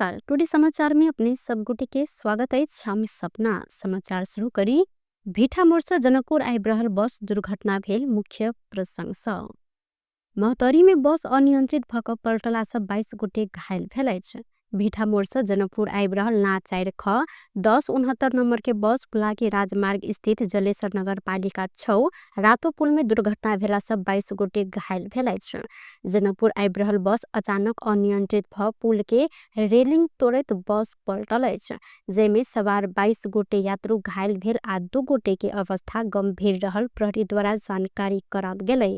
नमस्कार, टुडे समाचार में अपने सब गोटे के स्वागत अछि। हम सपना समाचार शुरू करी। भीठा मोड़ से जनकपुर आबि रहल बस दुर्घटना भेल मुख्य प्रसंग सँ। महोत्तरी में बस अनियंत्रित भ क पलटला सँ 22 गोटे घायल भेल अछि। भीठा मोड़ से जनकपुर आबि रहल ना 4 ख 1069 नंबर के बस फुलाकी राजमार्ग स्थित जलेसर नगर पालिका 6 रातो पुल में दुर्घटना भेला सँ 22 गोटे घायल भेल अछि। जनकपुर आबि रहल बस अचानक अनियंत्रित भ पुल के रेलिंग तोड़ैत बस पलटल अछि, जाहिमे सवार 22 गोटे यात्रु घायल भेल आ 2 गोटे के अवस्था गंभीर रहल प्रहरी द्वारा जानकारी कराओल गेलै।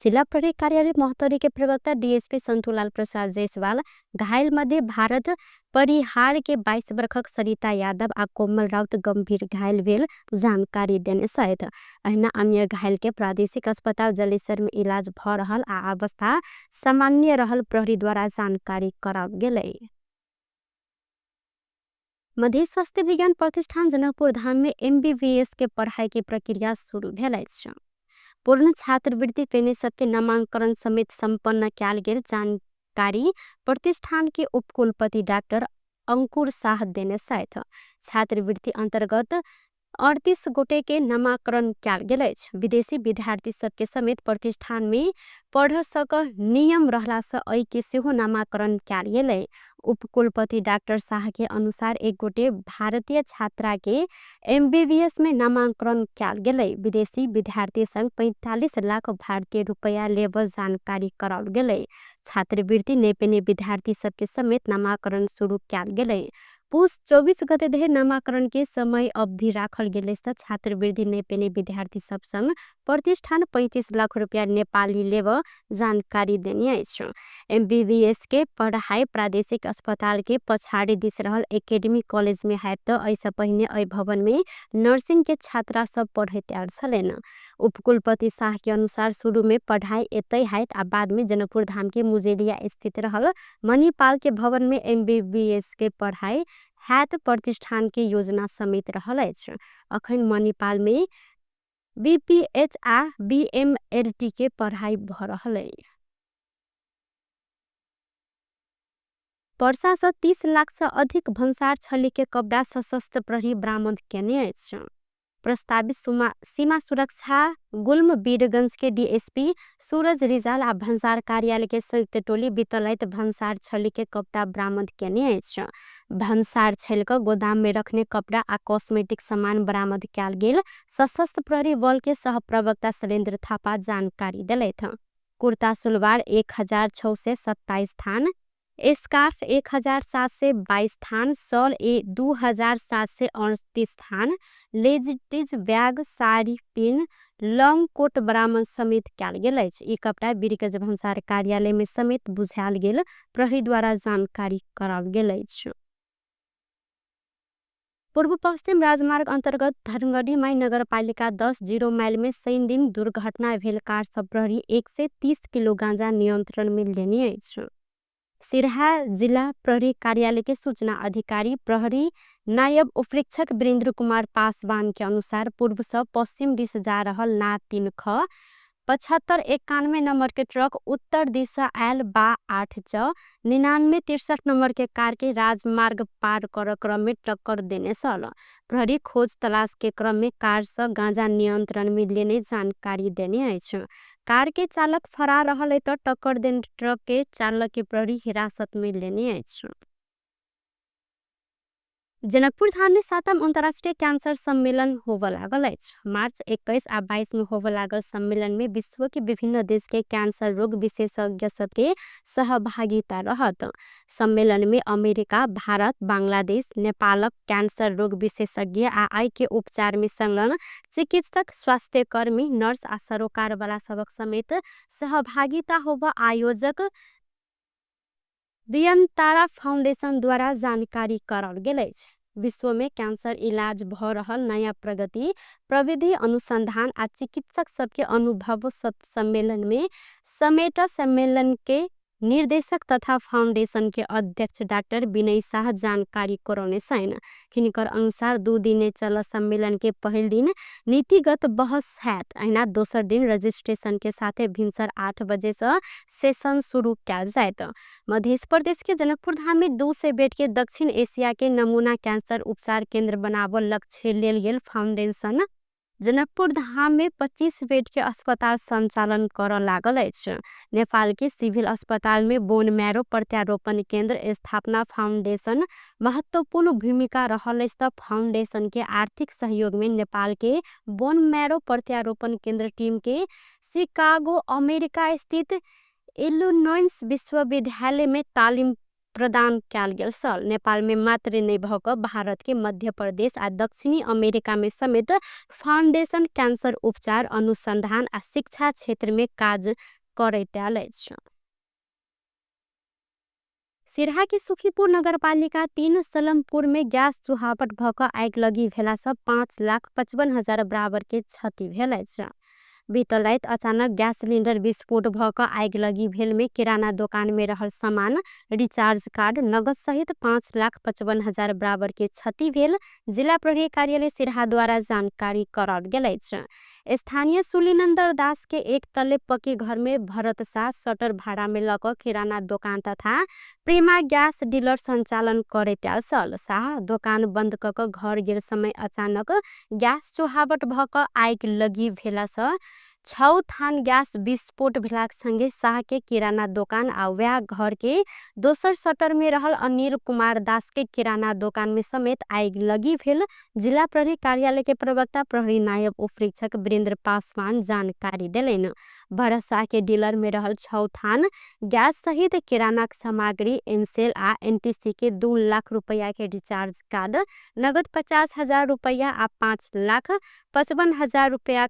जिला प्रहरी कार्यालय महोत्तरी के प्रवक्ता डीएसपी संतुलाल प्रसाद जायसवाल घायल मध्य भारत परिहार के 22 वर्षक सरिता यादव आ कोमल राउत गंभीर घायल भेल जानकारी देने सहित अहिना अन्य घायल के प्रादेशिक अस्पताल जलेसर में इलाज भ रहल आ अवस्था सामान्य रहल प्रहरी द्वारा जानकारी कराओल गेलै। मध्य स्वास्थ्य विज्ञान प्रतिष्ठान जनकपुर धाम में एमबीबीएस के पढ़ाई के प्रक्रिया शुरू भेल अछि। पूर्ण छात्रवृत्ति पेने सबके नामांकन समेत संपन्न कयल गेल जानकारी प्रतिष्ठान के उपकुलपति डॉक्टर अंकुर साह देने छथि। छात्रवृत्ति अंतर्गत 38 गोटे के नामांकन कयल गेल अछि। विदेशी विद्यार्थी सबके समेत प्रतिष्ठान में पढ़ सक नियम रहला से एहि के सेहो नामांकन कयल गेलै। उपकुलपति डॉक्टर साह के अनुसार एक गोटे भारतीय छात्रा के एमबीबीएस में नामांकन कयल गेलै। विदेशी विद्यार्थी संग 45 लाख भारतीय रुपया लेब जानकारी कराओल गेलै। छात्रवृत्ति नै पेने विद्यार्थी सबके समेत नामांकन शुरू कयल गेलै। पुस 24 गते धरि नामांकन के समय अवधि राखल गेलै से छात्रवृत्ति नै पेने विद्यार्थी सब संग प्रतिष्ठान 35 लाख रुपया नेपाली लेब जानकारी देने अछि। एमबीबीएस के पढ़ाई प्रादेशिक अस्पताल के पछाड़ी दिस रहल एकेडमी कॉलेज में हैत त एहिसँ पहिने एहि भवन में नर्सिंग के छात्रा सब पढ़ैत आयल छलनि। उपकुलपति साह के अनुसार शुरू में पढ़ाई एतै हैत आ बाद में जनकपुर धाम के मुजेलिया स्थित रहल मणिपाल के भवन में एमबीबीएस के पढ़ाई हैत प्रतिष्ठान के योजना समेत रहल अछि। अखन मणिपाल में बीपीएच आ बीएमएलटी के पढ़ाई भ रहल अछि। पर्सा से 30 लाख से अधिक भन्सार छली के कपड़ा सशस्त्र प्रहरी बरामद केने अछि। प्रस्तावित सीमा सुरक्षा गुल्म वीरगंज के डीएसपी सूरज रिजाल आ भन्सार कार्यालय के संयुक्त टोली बीतल राति भन्सार छली के कपड़ा बरामद केने अछि। भन्सार छल के गोदाम में रखने कपड़ा आ कॉस्मेटिक सामान बरामद कयल गेल सशस्त्र प्रहरी बल के सह प्रवक्ता शैलेन्द्र थापा जानकारी देलथि। कुर्ता सुलवार 1627 थान, स्कार्फ 1722 थान, शॉल 2738 थान, ladies bag, sari pin, long coat बरामद समेत कयल गेल अछि। ई कपड़ा वीरगंज भन्सार कार्यालय में समेत बुझायल गेल प्रहरी द्वारा जानकारी कराओल गेल अछि। पूर्व पश्चिम राजमार्ग अंतर्गत धनगढ़ी माई नगरपालिका 10 0 माइल में शनि दिन दुर्घटना भेल कार सब प्रहरी 130 किलो गांजा नियंत्रण में लेने अछि। सिरहा जिला प्रहरी कार्यालय के सूचना अधिकारी प्रहरी नायब उपरीक्षक वीरेंद्र कुमार पासवान के अनुसार पूर्व से पश्चिम दिश जा रहल ना 3 ख 7591 नंबर के ट्रक उत्तर दिशा आयल बा 8 च 9963 नंबर के कार के राजमार्ग पार कर क्रम में टक्कर देने छल। प्रहरी खोज तलाश के क्रम में कार से गांजा नियंत्रण में लेने जानकारी देने अछि। कार के चालक फरार रहल त टक्कर देने ट्रक के चालक के प्रहरी हिरासत में लेने अछि। जनकपुर धाम में 7म अंतर्राष्ट्रीय कैंसर सम्मेलन होब लागल अछि। मार्च 21 आ 22 में होब लागल सम्मेलन में विश्व के विभिन्न देश के कैंसर रोग विशेषज्ञ सबके सहभागिता रहत। सम्मेलन में अमेरिका, भारत, बांग्लादेश, नेपालक कैंसर रोग विशेषज्ञ आ आई के उपचार में संलग्न चिकित्सक, स्वास्थ्यकर्मी, नर्स आ सरोकार वाला सबक समेत सहभागिता होब आयोजक बियनतारा फाउंडेशन द्वारा जानकारी कराओल गेल अछि। विश्व में कैंसर इलाज भ रहल नया प्रगति, प्रविधि अनुसंधान आ चिकित्सक सबके अनुभव सब सम्मेलन में समेट सम्मेलन के निर्देशक तथा फाउंडेशन के अध्यक्ष डाक्टर विनय शाह जानकारी करौने छन्। हिनकर अनुसार 2 दिने चल सम्मेलन के पहिल दिन नीतिगत बहस हैत, अहिना दोसर दिन रजिस्ट्रेशन के साथे भिनसर 8 बजे से सेशन शुरू कयल जायत। मध्य प्रदेश के जनकपुर धाम में 200 बेड के दक्षिण एशिया के नमूना कैंसर उपचार केंद्र बनाबऽ लक्ष्य लेल गेल फाउंडेशन जनकपुर धाम में 25 बेड के अस्पताल संचालन करऽ लागल अछि। नेपाल के सिविल अस्पताल में बोन मैरो प्रत्यारोपण केंद्र स्थापना फाउंडेशन महत्वपूर्ण भूमिका रहल अछि। त फाउंडेशन के आर्थिक सहयोग में नेपाल के बोन मैरो प्रत्यारोपण केंद्र टीम के शिकागो अमेरिका स्थित इलिनोइस विश्वविद्यालय में तालिम प्रदान कयल गेल छल। नेपाल में मात्र नहि भऽ कऽ भारत के मध्य प्रदेश आ दक्षिणी अमेरिका में समेत फाउंडेशन कैंसर उपचार अनुसंधान आ शिक्षा क्षेत्र में काज करैत आयल अछि। सिरहा के सुखीपुर नगरपालिका 3 सलमपुर में गैस चुहावट भऽ कऽ आगि भेला से 5,55,000 बराबर के क्षति भेल अछि। बीतल राति अचानक गैस सिलेंडर विस्फोट भऽ कऽ आगि भेल में किराना दुकान में रहल सामान, रिचार्ज कार्ड, नगद सहित 5,55,000 बराबर के क्षति भेल जिला प्रहरी कार्यालय सिरहा द्वारा जानकारी कराओल गेल अछि। स्थानीय सुलीनन्दर दास के एक तले पक्की घर में भरत शाह सटर भाड़ा में लऽ कऽ किराना दोकान तथा प्रेमा गैस डीलर संचालन करैत आयल छल। शाह दोकान बंद कऽ कऽ घर गेल समय अचानक गैस चुहावट भऽ कऽ आगि लगी भेला सँ 6 थान गैस विस्फोट भेलाक संगे शाह के किराना दोकान आ वएह घर के दोसर सटर में रहल अनिल कुमार दास के किराना दोकान में समेत आगि लगी भेल जिला प्रहरी कार्यालय के प्रवक्ता प्रहरी नायब उपरीक्षक वीरेंद्र पासवान जानकारी देलनि। भरत शाह के डीलर में रहल 6 थान गैस सहित किराना सामग्री, एनसेल आ एनटीसी के 2 लाख रुपया के रिचार्ज कार्ड, नगद 50,000 रुपया आ 5,55,000 रुपया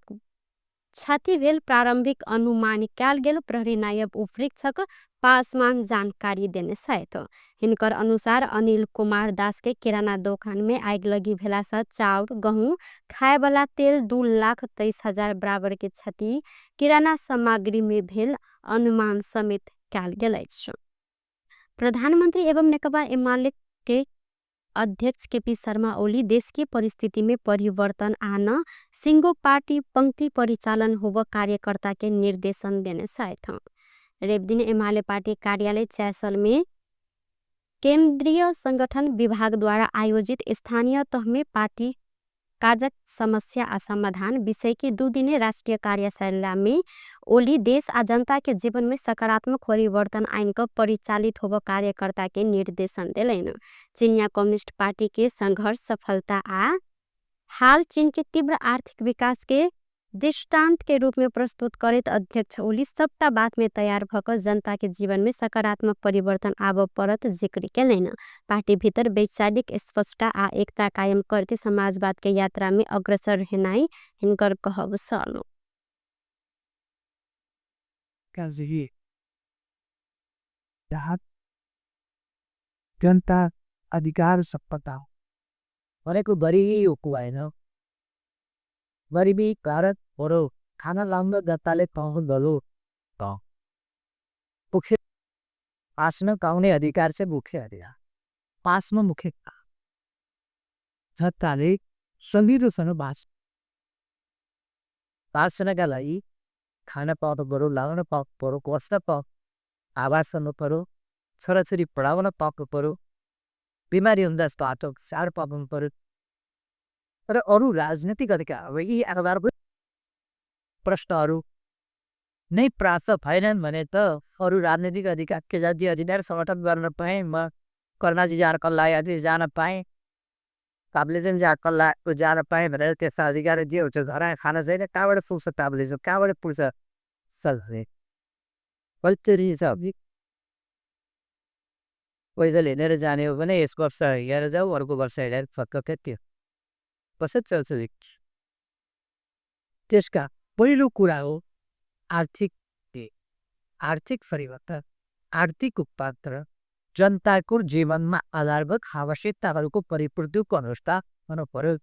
क्षति भेल प्रारंभिक अनुमान कयल गेल प्रहरी नायब उपरीक्षक पासवान जानकारी देने छथि। हिनकर अनुसार अनिल कुमार दास के किराना दोकान में आगि लगी भेला से चाउर, गहूं, खाए वाला तेल 2,23,000 बराबर के क्षति किराना सामग्री में भेल अनुमान समेत कयल गेल अछि। प्रधानमंत्री एवं नेकपा एमाले के अध्यक्ष केपी शर्मा ओली देश के परिस्थिति में परिवर्तन आन सिंगो पार्टी पंक्ति परिचालन होब कार्यकर्ता के निर्देशन देने छथि। रविदिन एमाले पार्टी कार्यालय चैसल में केंद्रीय संगठन विभाग द्वारा आयोजित स्थानीय तह में पार्टी काजक समस्या आ समाधान विषय के 2 दिने राष्ट्रीय कार्यशाला में ओली देश आ जनता के जीवन में सकारात्मक परिवर्तन आइन क परिचालित होब कार्यकर्ता के निर्देशन देलनि। चीनिया कम्युनिस्ट पार्टी के संघर्ष सफलता आ हाल चीन के तीव्र आर्थिक विकास के दृष्टांत के रूप में प्रस्तुत करैत अध्यक्ष ओली सबटा बात में तैयार भ क जनता के जीवन में सकारात्मक परिवर्तन आबऽ पड़त जिक्र केलनि। पार्टी भीतर वैचारिक स्पष्टता आ एकता कायम करते समाजवाद के यात्रा में अग्रसर हेनाई हिनकर कहब छल। जनता अधिकार सपता अने कोई बरी ही उकुआ है ना बरी भी कारक और खाना लांग दत्ताले ताऊं दलो ताऊं मुखे पास में काउने अधिकार से मुखे अधिकार पास में मुखे दत्ताले संगीत सनो बास पास न गलाई खाना पाव तो बरो लावना पाव परो कोस्टा पाव आवास न परो छरछरी पढ़ावना पाव परो बीमारी उन्दास पाटो सार पाव परो और अरु राजनीतिक अधिकार वही अखबार प्रश्न अरु नहीं प्राप्त फाइनल मने तो अरु राजनीतिक अधिकार के जाति अधिकार समर्थन करना पाए म करना जी जार कल्ला या जाना पाए काबलिज्म जा कल्ला को जाना पाए मेरे के अधिकार दिए जो घर आए खाना चाहिए कावड़ फूस काबलिज्म कावड़ पुरुष सलसे बल्कि सब वही लेने जाने हो बने इसको अब सही जाओ और को वर्ष फक्क पसंद चल सकती त्यसका पहिलो कुरा हो आर्थिक आर्थिक परिवर्तन आर्थिक उत्पादन जनताको जीवनमा आधारभूत आवश्यकताहरूको परिपूर्तिको अवस्था हुनु पर्यो।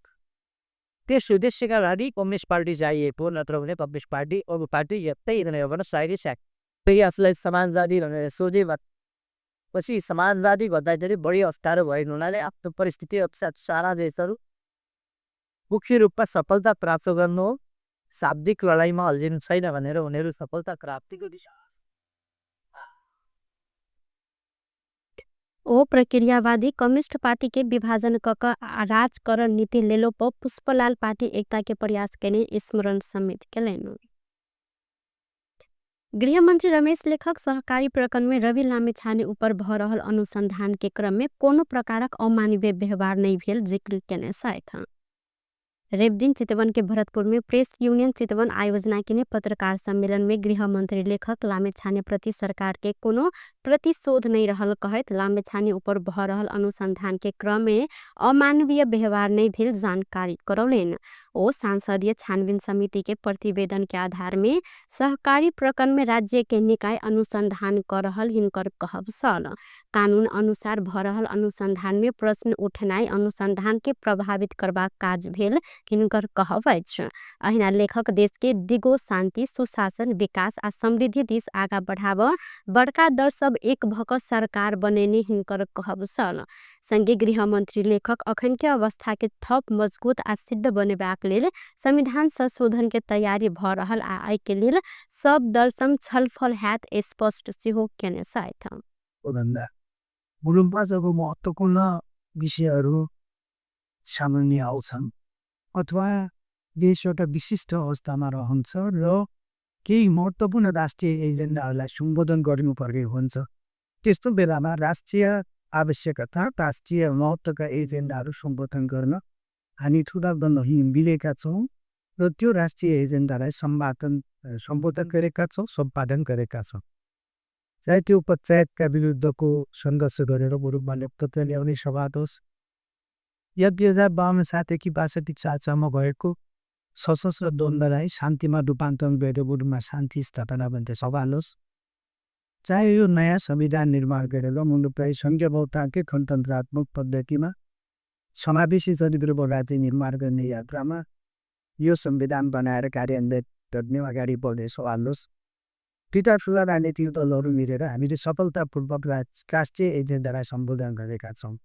त्यस उद्देश्यका लागि कम्युनिस्ट पार्टी चाहिएको, नत्र भने कम्युनिस्ट पार्टी अरू पार्टी यतै हिँड्ने हो भने साइड। फेरि आफूलाई समाजवादी भनेर सोझै पछि समाजवादी भन्दाखेरि बढी अप्ठ्यारो भएको हुनाले आफ्नो परिस्थिति अनुसार सारा देशहरू मुख्य रूपमा सफलता प्राप्त गर्नु हो, शाब्दिक लडाइँमा अल्झिनु छैन भनेर उनीहरू सफलता प्राप्तिको दिशा। ओ प्रक्रियावादी कम्युनिस्ट पार्टी के विभाजन कक राजकरण नीति लेलोप पुष्पलाल पार्टी एकता के प्रयास केने स्मरण समेत केलैन। गृहमन्त्री रमेश लेखक सहकारी प्रकरण में रवि लामिछाने उपर भ रहल अनुसंधान के क्रम में कोनो प्रकारक अमानवीय व्यवहार नहीं भेल जिक्र केने छथि। रविदिन चितवन के भरतपुर में प्रेस यूनियन चितवन आयोजना केने पत्रकार सम्मेलन में गृहमन्त्री लेखक लामिछाने प्रति सरकार के कोनो प्रतिशोध नहीं रहल कहैत लामिछाने उपर भ रहल अनुसंधान के क्रम में अमानवीय व्यवहार नहीं भेल जानकारी करौलेन। ओ सांसदीय छानबीन समिति के प्रतिवेदन के आधार में सहकारी प्रकरण में राज्य के निकाय अनुसंधान कर रहल हिनकर कहब छल। कानून अनुसार भ रहल अनुसंधान में प्रश्न उठनाई अनुसंधान के प्रभावित करबाक काज भेल हिनकर कहब अछि। अहिना लेखक देश के दिगो शान्ति, सुशासन, विकास आ समृद्धि दिस आगा बढ़ाव बड़का दल सब एक भक सरकार बनेने हिनकर कहब छल। संगे गृहमन्त्री लेखक अखन के अवस्था के थप मजबूत आ सिद्ध बनेबाक लेल संविधान संशोधन के तयारी भ रहल आ एहि के लेल सब दल संग छलफल हैत स्पष्ट सेहो केने छथि। मुलुकमा जब महत्त्वपूर्ण विषयहरू सामान्य आउँछन् अथवा देश एउटा विशिष्ट अवस्थामा रहन्छ र केही महत्त्वपूर्ण राष्ट्रिय एजेन्डाहरूलाई सम्बोधन गर्नुपर्ने हुन्छ, त्यस्तो बेलामा राष्ट्रिय आवश्यकता, राष्ट्रिय महत्त्वका एजेन्डाहरू सम्बोधन गर्न हामी ठुला दलहरू मिलेका छौँ र त्यो राष्ट्रिय एजेन्डालाई सम्बोधन गरेका छौँ, सम्पादन गरेका छौँ। चाहे त्यो पञ्चायतका विरुद्धको सङ्घर्ष गरेर मुलुकमा लोकतन्त्र ल्याउने सवाल होस् या 2052 सालदेखि 62 सालसम्म भएको सशस्त्र द्वन्द्वलाई शान्तिमा रूपान्तरण गरेर मुलुकमा शान्ति स्थापना भन्ने सवाल होस्, चाहे यो नयाँ संविधान निर्माण गरेर मुलुकलाई सङ्घीय बहुतान्त्रिक गणतन्त्रात्मक पद्धतिमा समावेशी चरित्रको राज्य निर्माण गर्ने यात्रामा यो संविधान बनाएर कार्यान्वयन गर्ने अगाडि बढ्ने सवाल होस्, दुईटा ठुला राजनीतिक दलहरू मिलेर हामीले सफलतापूर्वक राष्ट्रिय एजेन्डालाई सम्बोधन गरेका छौँ।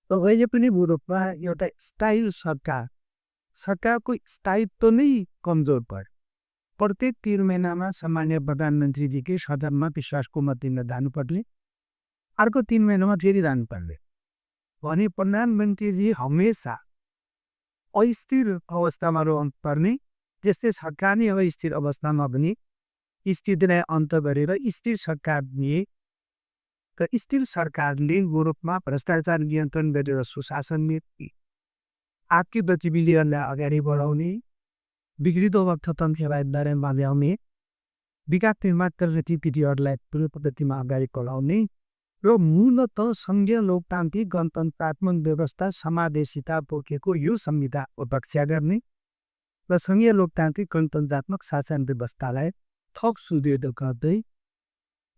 र अहिले पनि मुलुकमा एउटा स्थायी सरकार, सरकारको स्थायित्व नै कमजोर पर्यो। प्रत्येक 3 महिनामा सामान्य प्रधानमन्त्रीजीकै सदनमा विश्वासको मत दिन जानुपर्ने, अर्को 3 महिनामा फेरि जानुपर्ने भने प्रधानमन्त्रीजी हमेसा अस्थिर अवस्थामा रहनुपर्ने, त्यस्तै सरकार नै अस्थिर अवस्थामा पनि स्थितिलाई अन्त गरेर स्थिर सरकार दिए र स्थिर सरकारले मुलुकमा भ्रष्टाचार नियन्त्रण गरेर सुशासन नीति, आर्थिक गतिविधिहरूलाई अगाडि बढाउने, बिग्रिँदो अर्थतन्त्रलाई दायरामा ल्याउने, विकास निर्माण गतिविधिहरूलाई ठुलो पद्धतिमा अगाडि बढाउने र मूलत सङ्घीय लोकतान्त्रिक गणतन्त्रात्मक व्यवस्था समावेशिता बोकेको यो संविधानको रक्षा गर्ने र सङ्घीय लोकतान्त्रिक गणतन्त्रात्मक शासन व्यवस्थालाई थप सुदृढ गर्दै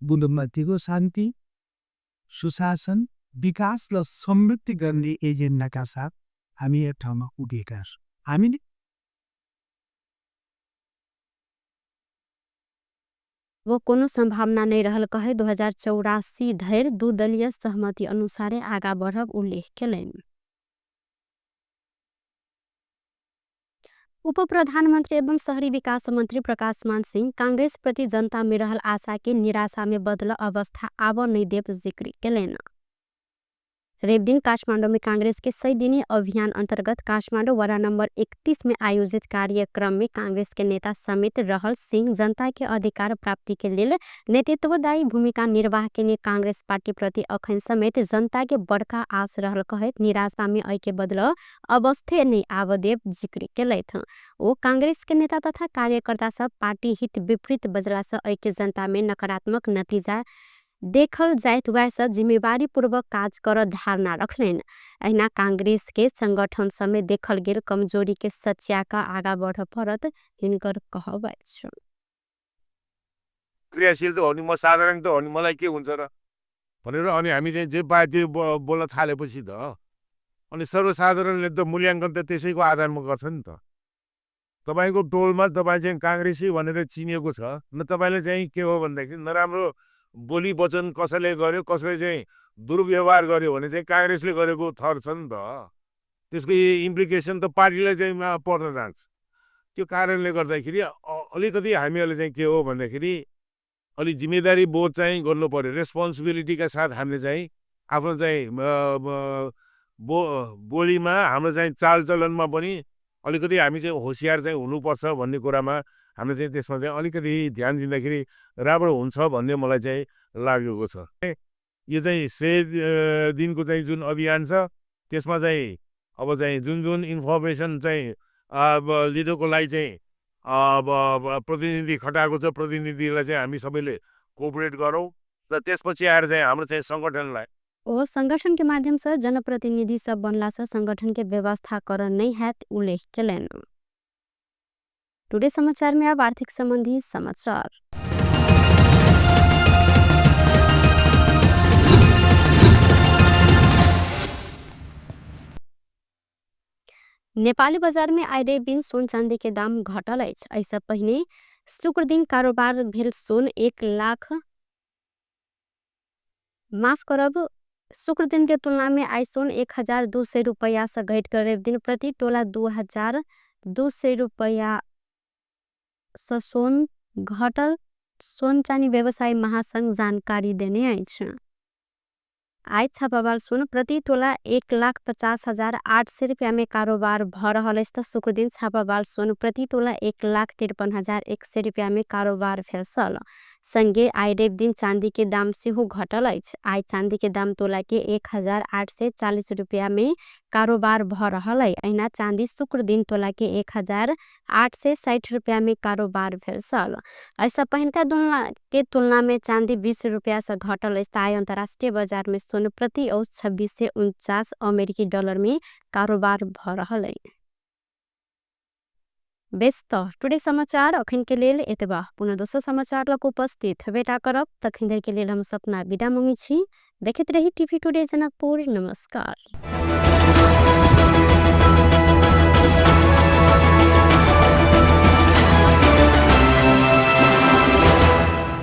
मुलुकमा दिगो शान्ति, सुशासन, विकास र समृद्धि गर्ने एजेन्डाका साथ हामी एक ठाउँमा पुगेका छौँ। हामीले वो कोनो सम्भावना नहीं रहल कहे 2084 धरि दुदलीय सहमति अनुसारे आगा बढ़ब उल्लेख केलनि। उप प्रधानमन्त्री एवं शहरी विकास मन्त्री प्रकाशमान सिंह कांग्रेस प्रति जनता में रहल आशा के निराशा में बदल अवस्था आब नहीं देव जिक्र केलनि। रविदिन काठमाडौँ में कांग्रेस के 100 दिनी अभियान अंतर्गत काठमाडौँ वडा नंबर 31 में आयोजित कार्यक्रम में कांग्रेस के नेता समेत रहल सिंह जनता के अधिकार प्राप्ति के लेल नेतृत्वदायी भूमिका निर्वाह केने कांग्रेस पार्टी प्रति अखन समेत जनता के बड़का आस रहल कहैत निराशा में ऐ के बदल अवस्थे नहीं आवदेव जिक्र केलथि। ओ कांग्रेस के नेता तथा कार्यकर्ता सब पार्टी हित विपरीत बजला से ऐ के जनता में नकारात्मक नतीजा देखल जाइत वैसे जिम्मेवारी पूर्वक काज कर धारणा रखलेन। अहिना कांग्रेस के संगठन समेत देखल गेल कमजोरी के सच्या का आगा बढ़ परत हिनकर कहब अछि। क्रियाशील त हो नि, म साधारण त हो नि, मलाई के हुन्छ र भनेर अनि हामी चाहिँ जे पायो त्यो बोल्न थालेपछि त अनि सर्वसाधारणले त मूल्याङ्कन त त्यसैको आधारमा गर्छ नि त। तपाईँको टोलमा तपाईँ चाहिँ काङ्ग्रेसी भनेर चिनिएको छ न, तपाईँले चाहिँ के हो भनेदेखि नराम्रो बोली वचन कसैले गर्यो, कसैले चाहिँ दुर्व्यवहार गर्यो भने चाहिँ काङ्ग्रेसले गरेको थर छ नि त, त्यसको इम्प्लिकेसन त पार्टीलाई चाहिँ पर्न जान्छ। त्यो कारणले गर्दाखेरि अलिकति हामीहरूले चाहिँ के हो भन्दाखेरि अलि जिम्मेदारी बोध चाहिँ गर्नु पर्यो। रेस्पोन्सिबिलिटीका साथ हामीले चाहिँ आफ्नो चाहिँ बोलीमा, हाम्रो चाहिँ चालचलनमा पनि अलिकति हामी चाहिँ होसियार चाहिँ हुनुपर्छ भन्ने कुरामा हामीले चाहिँ त्यसमा चाहिँ अलिकति ध्यान दिँदाखेरि राम्रो हुन्छ भन्ने मलाई चाहिँ लागेको छ। यो चाहिँ 100 दिनको चाहिँ जुन अभियान छ त्यसमा चाहिँ अब चाहिँ जुन जुन इन्फर्मेसन चाहिँ अब लिनुको लागि चाहिँ अब प्रतिनिधि खटाएको छ, प्रतिनिधिलाई चाहिँ हामी सबैले कोअपरेट गरौँ र त्यसपछि आएर चाहिँ हाम्रो चाहिँ सङ्गठनलाई ओ संगठन के माध्यम से जनप्रतिनिधि सब बनला से संगठन के व्यवस्थाकरण नहीं हैत उल्लेख केलनि। टुडे समाचार में अब आर्थिक संबंधी समाचार। नेपाली बाजार में आइ रवि दिन सोन चांदी के दाम घटल अछि। एहिसँ पहिने शुक्र दिन कारोबार भेल सोन 1 लाख माफ करब, शुक्र दिन के तुलना में आइ सोन 1200 रुपैया से घटि कऽ रवि दिन प्रति तोला 2200 रुपैया से सोन घटल सोन चानी व्यवसायी महासंघ जानकारी देने अछि। आइ छापावाल सोन प्रति तोला 1,50,800 रुपैया में कारोबार भ रहल अछि त शुक्र दिन छापावाल सोन प्रति तोला 1,53,100 रुपैया में कारोबार भेल छल। संगे आइ रवि दिन चांदी के दाम सेहो घटल अछि। आइ चांदी के दाम तोला के 1840 रुपैया में कारोबार भ रहल अछि। अहिना चांदी शुक्र दिन तोला के 1860 रुपैया में कारोबार भेल छल। एहिसँ पहिनका के तुलना में चांदी 20 रुपैया से घटल अछि। आइ अंतर्राष्ट्रीय बाजार में सोन प्रति औंस 2649 अमेरिकी डॉलर में कारोबार भ रहल अछि। बेस त टुडे समाचार अखन के लेल एतबा। पुनः दोसर समाचार लग उपस्थित हेबेटा करब, तखन धरि के लेल हम सपना विदा मंगै छी। देखैत रही टीवी टुडे जनकपुर। नमस्कार।